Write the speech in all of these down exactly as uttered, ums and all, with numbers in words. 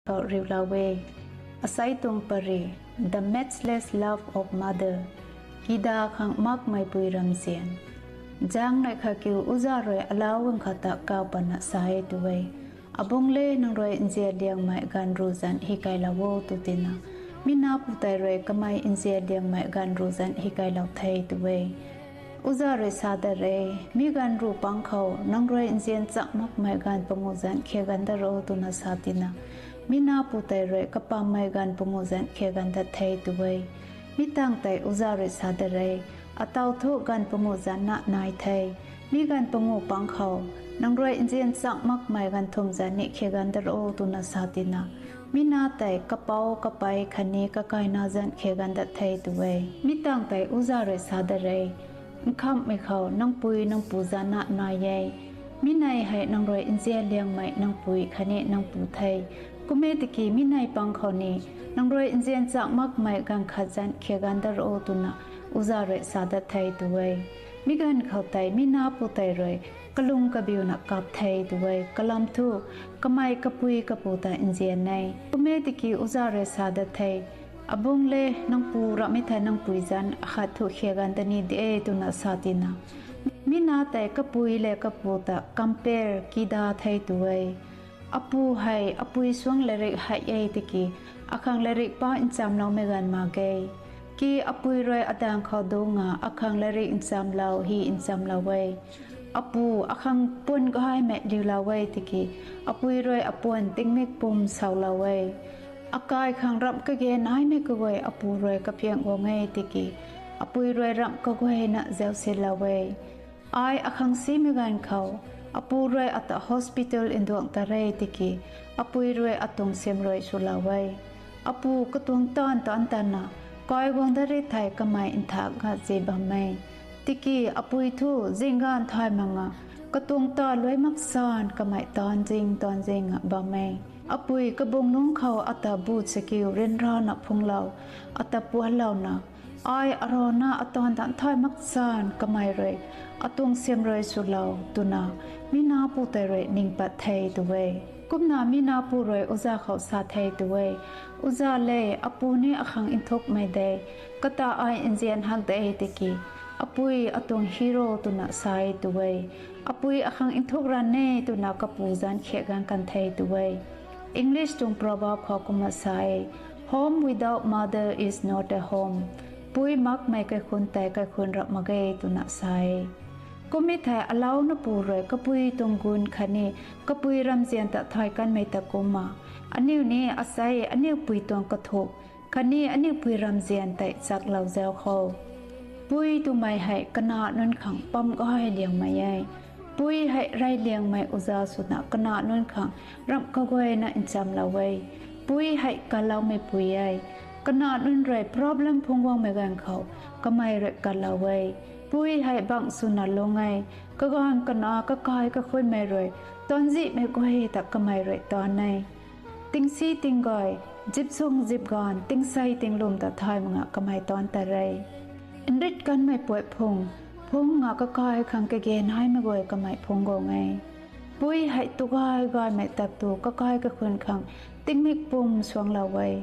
khou riulou e. Asei tuang pari, The Matchless Love of Mother, Kida khang makmeipui ramzian. Zaeng neih kha kiu uza rui alau ganv khat ta kaw patna sa e tu e. Abungc le, nang rui nzian liangmei ganv ruh zanc hikailou o, tw tina, mi napu tei rui kamei nzian liangmei ganv ruh zanc hikailou the tu e. Uza rui sa dat re, mi ganv ruh pang khou nang rui nzian chak makmei ganv panguh zanc khe ganv dat ro, twna sa tina, mi napu tei rui kapammei ganv panguh zanc khe ganv dat the tu e. Mi tangv tei uza rui sa dat re, ataw thu ganv panguh zanc na nai the. Mi ganv panguh pang khou nang rui nzian chak makmei ganv thumh zanc ni khe ganv dat ro, twna sa tina, mi na tei kapouc, kapei khatni kakaina zanc khe ganv dat the tu e. Mi tangv tei uza rui sa dat re, nkhamhmei khou nang pui nang pu zanc na nai e. Mi nei hei nang rui nzian liangmei nang pui khatni nang pu the. Kum e tiki mi nei pang khou ni nang rui nzian chak makmei ganv khat zanc khe ganv dat ro, twna uza rui sa dat the tu e. Mi ganv khou tei mi napu tei rui kalung kabiuna kap the tu e. Kalam thu, kamei kapui kapu ta nzian e. Kum e tiki uza rui sa dat the, abungc le, nang pu ramhmei thei nang pui zanc akhat thu khe ganv dat ni de, twna sa tina, mi na tei kapui le kapu ta compare, kida the tu e. Apu hei apui suang latrik hei e tiki, akhang latrik pa nchamloumei ganv mak ge. Ki apui rui adaeng khou dungc a akhang latrik nchamlou hei nchamlou e. Apu akhang puan gaymei liulou e tiki, apui rui apuan tingmik pum sawlou e. Akai khang ramh kage naimei kaguay apu rui kaphiang guang e tiki, apui rui ramh kaguayna zausinlou e. Ai akhang simei ganv khou, apu rui ata hospital nduang ta re tiki, apui rui atuang siamruai swlou e. Apu katuang taanv taanc tana, kai guang dat ri thei kamei nthak ga zi bam e. Tiki apui thu zingganv thay mak nga, katuang taanv luai mak san kamei taanv zing taanv zing a bam e. Apui kabung lungc khou ata bu chakiu ryanrana phunglou, ata puanlouna, ai arana ataanv taanc thay mak san kamei rui atuang siamruai swlou, twna mi napu tei rui ning pat the tu e. Kumna mi napu rui uza khou sa the tu e, uza le, apu ni akhang nthukmei de, kata ai nzian hak de tiki, apui atuang hero twna sa e tu e. Apui akhang nthuk ranv e twna kapu zanc khe ganv kan the tu e. English tuang proverb khou kumna sa e, Home without mother is not a home. Pui makmei kaikhun tei kaikhun rap mak ge, twna sa e. Kum e thei alau napu rui kapui tuang gun khatni kapui ramzian ta thay kanmei ta kumna, aniu ni asei aniu pui tuang kathuk khatni aniu pui ramzian tei chaklou zau khou, pui twmei hei kanac nunc khang pam gay liangmei e. Pui hei rey liangmei uza swna kanac nunc khang ramh kaguayna nchamlou e. Pui hei kanloumeipui e. Kanac nunc rui problem phungc guangmei ganv khou kamei rui kanlou e. Pui hei bangc swna lung e. Kaganv kana kakai kakhunmei rui taanzihmei guay ta kamei rui taanv e. Tingsi tinggay, zipsung zipganv, tingsei tinglwm ta thay mak nga kamei taanv ta re. Nrit kanmei puai phung, phungc nga kakai khang kage naimei guay kamei phungc guang e. Pui hei tugay gaymei taktu kakai kakhun khang tingmik pum suanglou e.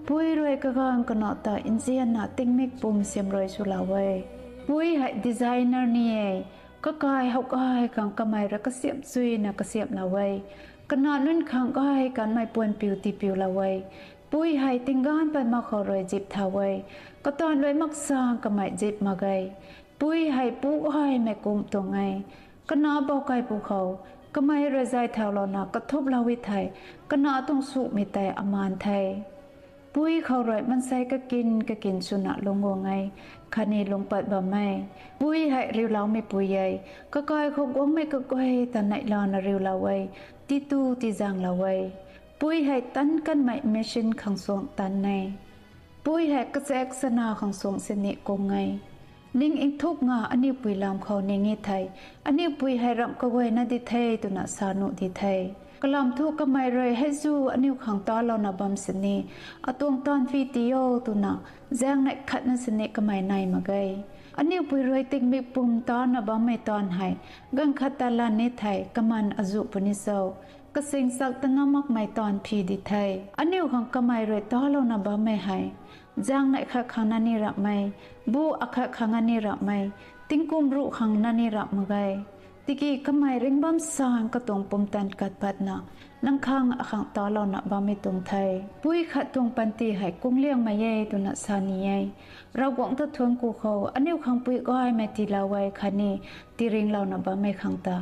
Pui rui kaganv kana ta nzianna tingmik pum siamruai swlou e. Pui hei designer ni e. Kakai how gay khang kamei rui kasiamh chuyna kasiamhlou e. Kanac nunc khang gay kanmei puan piu tipiulou e. Pui hei tingganv pei mak khou rui zip thau e. Kataanv luai mak sang kamei zip mak ge. Pui hei pu gaymei kum tuang e. Kanac bou kaipu khou kamei rui zay thaulouna kathuplou e thei, kanac tuang sumei tei amaan the. Pui khou rui mansei kakin kakin swna lung guang e, khatni lungc pat bam e. Pui hei riuloumeipui e. Kakai khou guangmei kaguay ta neihlana riulou e, titu tizaenglou e. Pui hei tanc kanmei machine khang suang tanc e. Pui hei kachaek chana khang suang sini kung e. Ning nthuk nga aniu pui lam khou ning e thei, aniu pui hei ramh kaguayna di the twna sa nuh di the. Kalam thu kamei rui hei zu aniu khang talouna bam sini, atuang taanv phi ti o twna, zaeng neih khatna sini kamei nai mak ge. Aniu pui rui tingmik pum tana bammei taanv hei, ganv khat ta lan ni thei kaman azuh puni cho. Kasing chak ta ngam makmei taanv phi di the. Aniu khang kamei rui talouna bammei hei zaeng neih khat khang na ni rapmei, bu akhat khang na ni rapmei, tingkum ruh khang na ni rap mak ge. Tiki kamei ringbam sang katuang pumtan kat patna nang khang akhang talouna bammei tuang the. Pui khat tuang panty hei kungliangmei e twna sa ni e. Ravguangc ta thuanc ku khou aniu khang pui gaymei tiilou e khatni tiringlouna bammei khang ta.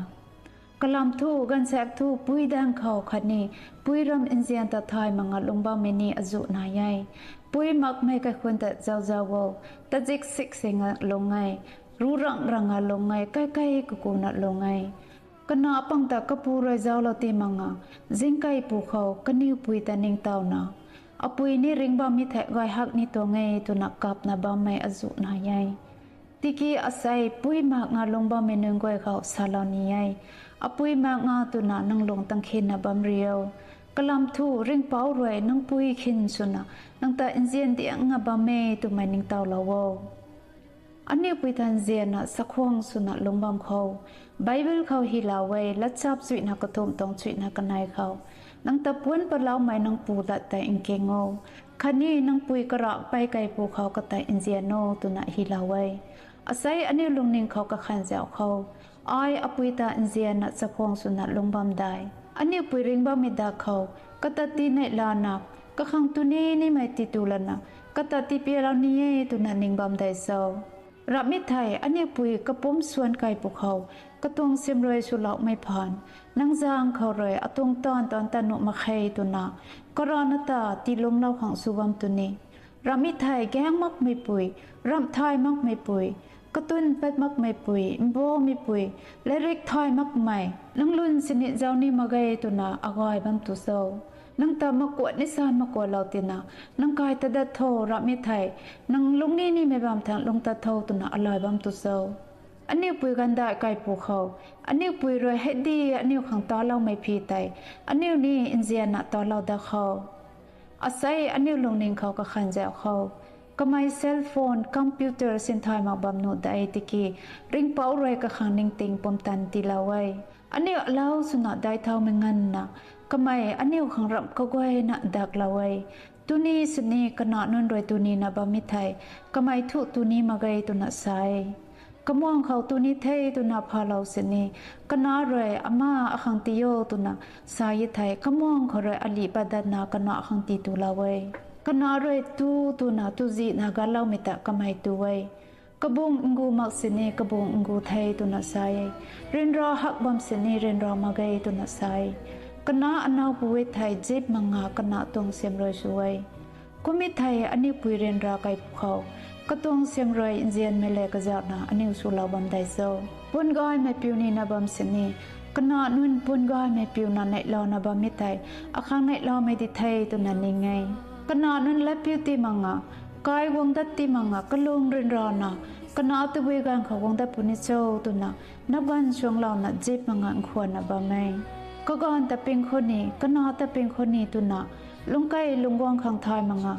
Kalam thu, gaanvsaekc thu, pui daeng khou khatni pui ram nzian ta thay mak nga lungc bammei ni azuh nai e. Pui makmei kaikhun ta zauc zauc o, tazik sik sing nga lung e, ru rang rang nga lung e, kaikei kakuna lung e. Kana pang ta kapu rui zauclou ti mak nga, zingkeipu khou kaniw pui ta ningtowna, apui ni ringbam mi thei gay hak ni tuang e twna kapna bammei azuh nai e. Tiki asei pui mak nga lungc bammei nunc guay khou salou ni e. Apui mak nga twna nang lung tang khinna bam rio. Kalam thu, ringhpouc rui nang pui khin swna nang ta nzian diang nga bam e twmei ningtowlou o. Aniu pui ta nzianna chakhwang swna lungc bam khou, Bible khou hylou e, Latchap chuihna kathumh tuang chuihna kanei khou, nang ta puanc patloumei nang pu lat tei nking o, khatni nang pui karap pei keipu khou kata nzian o twna hylou e. Asei aniu lungning khou kakhan zauh khou, ai apui ta nzianna chakhwang swna lungc bam dei. Aniu pui ringbammei dak khou, kata tii neihlana, kakhang tuni nimei titu lana, kata tii pialou ni e twna ning bam dei cho? Rapmi thei aniu pui kapumc swan keipu khou, katuang siamruai swloumei phaan, nang zaeng khou rui atuang taanv taanc ta nuh mak khe twna, karana ta tiilungclou khang sw bam tuni. Rapmi thei gaeng makmeipui, ramh thay makmeipui, katun pat makmeipui, mbaumei pui, lairik thay makmei, nang lun sini zauc ni mak ge twna agay bam tu cho? Nang ta makuat ni san makuatlou tina, nang kai ta dat tho, rapmi thei nang lungcni nimei bam thangc lungc tat tho twna alay bam tu cho? Aniu pui gaanvdaih keipu khou, aniu pui rui hei di aniu khang taloumei phi tei, aniu ni nzianna talou dat khou, asei aniu lungning khou kakhan zauh khou, kamei cell phone, computer sin thay mak bam nuh dei tiki, ringhpouc rui kakhang ningting pumtan tiilou e. Aniu alauc swna daic thaumei nganvna, kamei aniu khang ramh kaguayna daklou e. Tuni sini kana nunc rui tunina bammei thei, kamei thu tuni mak ge twna sa e. Kamuang khou tuni the twna phalou sini, kana rui ama akhang tii o twna sa e thei, kamuang khou rui alih pat datna kana akhang tii tulou e. Kana rui tu twna tuzihna galoumei ta kamei tu e. Kabung ngu mak sini kabung ngu the twna sa e. Ryanra hak bam sini ryanra mak ge twna sa e. Kana anaupu e thei zip mak nga kana tuang siamruai sw e. Kummei thei aniu pui ryanra keipu khou, katuang siamruai nzianmei le kazauhna aniu swlou bam dei cho? Puan gaymei piu nina bam sini, kana nunc puan gaymei piuna neihlouna bammei tei, akhang neihloumei di the twna ning e. Kana nunc latpiu ti mak nga, kai guang dat ti mak nga, kalung ryanrana, kana tabui ganv khou guang dat puni cho twna, nap ganv suanglouna zip mak nga nkhwanna bam e. Kaganv ta ping khou ni, kana ta ping khou ni twna, lungckai lungcguang khang thay mak nga,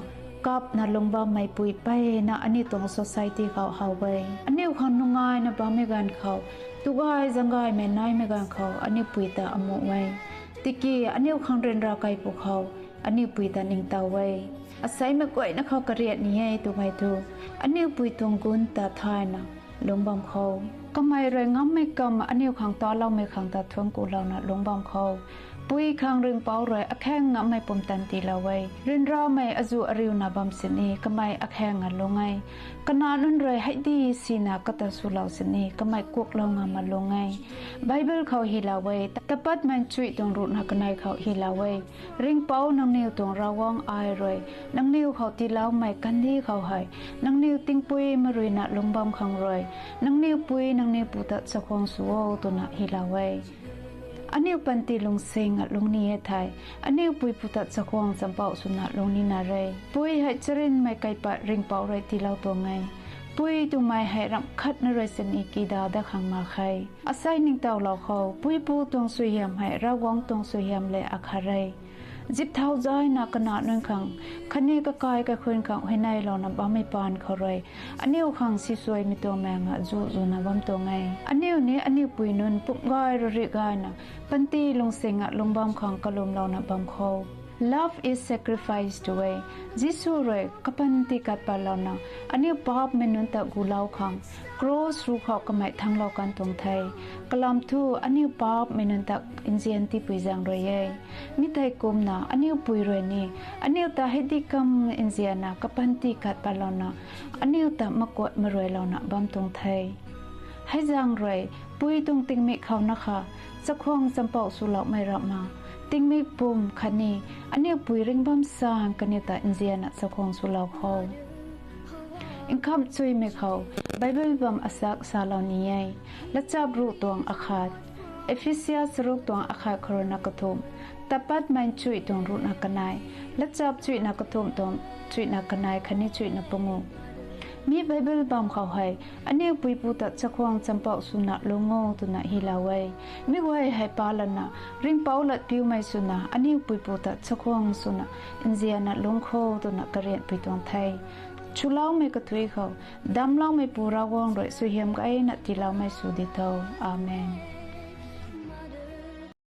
kapna lungc bammei pui mpeyna aniu tuang society khou how e. Aniu khang nungaina bammei ganv khou, tugay zanggaymei naimei ganv khou aniu pui ta amuh e. Tiki aniu khang ryanra keipu khou, aniu pui ta ningtow e. Aseimei guayna khou kariat ni e twmei thu, aniu pui tuang gun ta thayna lungc bam khou, kamei rui ngammei kam aniu khang taloumei khang ta thuanc kulouna lungc bam khou, pui khang ringhpouc rui akhaeng ngammei pumtan tiilou e. Ryanramei azuh ariuna bam sini kamei akhaeng nga lung e. Kana nunc rui hei di sina kata swlou sini kamei kuaklou ngam ma lung e. Bible khou hylou e, Tapatmei Chuih tuang ruhna kanei khou hylou e, Ringhpouc nangniw tuang Ravguangc ai rui nangniw khou tiiloumei kandih khou hei nangniw tingpui maruina lungc bam khang rui, nangniw pui nangniw pu ta chakhwang sw o twna hylou e. Aniu panty lungsing nga lungcni e thei, aniu pui pu ta chakhwang champouh swna lungcni na re. Pui hei charynmei kaipat ringhpouc rui tiilou tuang e. Pui twmei hei ramh khatna rui sini kida dat khang mak khe. Asei ningtowlou khou, puipu tuang suaihiam hei Ravguangc tuang suaihiam le akhat re. Zip thau zayna kana nunc khang khatni kakai kaikhun khang huayneylouna bammei paan khou rui aniu khang sisuaimei tuang maeng a zu zuna bam tuang e. Aniu ni aniu pui nunc pumgay rui rih gayna panty lungsing a lung bam khang kalumlouna bam kho. Love is sacrifice tu e. Jisu rui kapanty kat patlouna aniu paapmei nunc ta gulou khang cross ruc khou kamei thanglou kan tuang the. Kalam thu aniu paapmei nunc ta nzian tiipui zaeng rui e. Mi thei kumna aniu pui rui ni aniu ta heidi kam nzianna kapanty kat patlouna aniu ta makuat maruailouna bam tuang the. Hei zaeng rui pui tuang tingmik khou na kha chakhwang champouh swloumei rap ma, tingmik pum khatni aniu pui ring bam sang kaniw ta nzianna chakhwang swlou kho. Nkhamchuimei khou Bible bam asak salou ni e. Lachap ruc tuang akhat, Ephesia charuk tuang akhat khou rui na kathumh, Tapatmei chuih tuang ruc na kanei, Lachap chuihna kathumh tuang chuihna kanei khatni chuihna pangu. Mi Bible bam khou hei aniu puipu ta chakhwang champouh swna lungc o twna hylou e. Mi guay hei palana ringhpouc lat piumei swna aniu puipu ta chakhwang swna nzianna lungc kho twna karianpui tuang the. Chuloumei kathuic khou damcloumeipu Ravguangc rui suaihiam gayna tiiloumei sw di tho. Amen.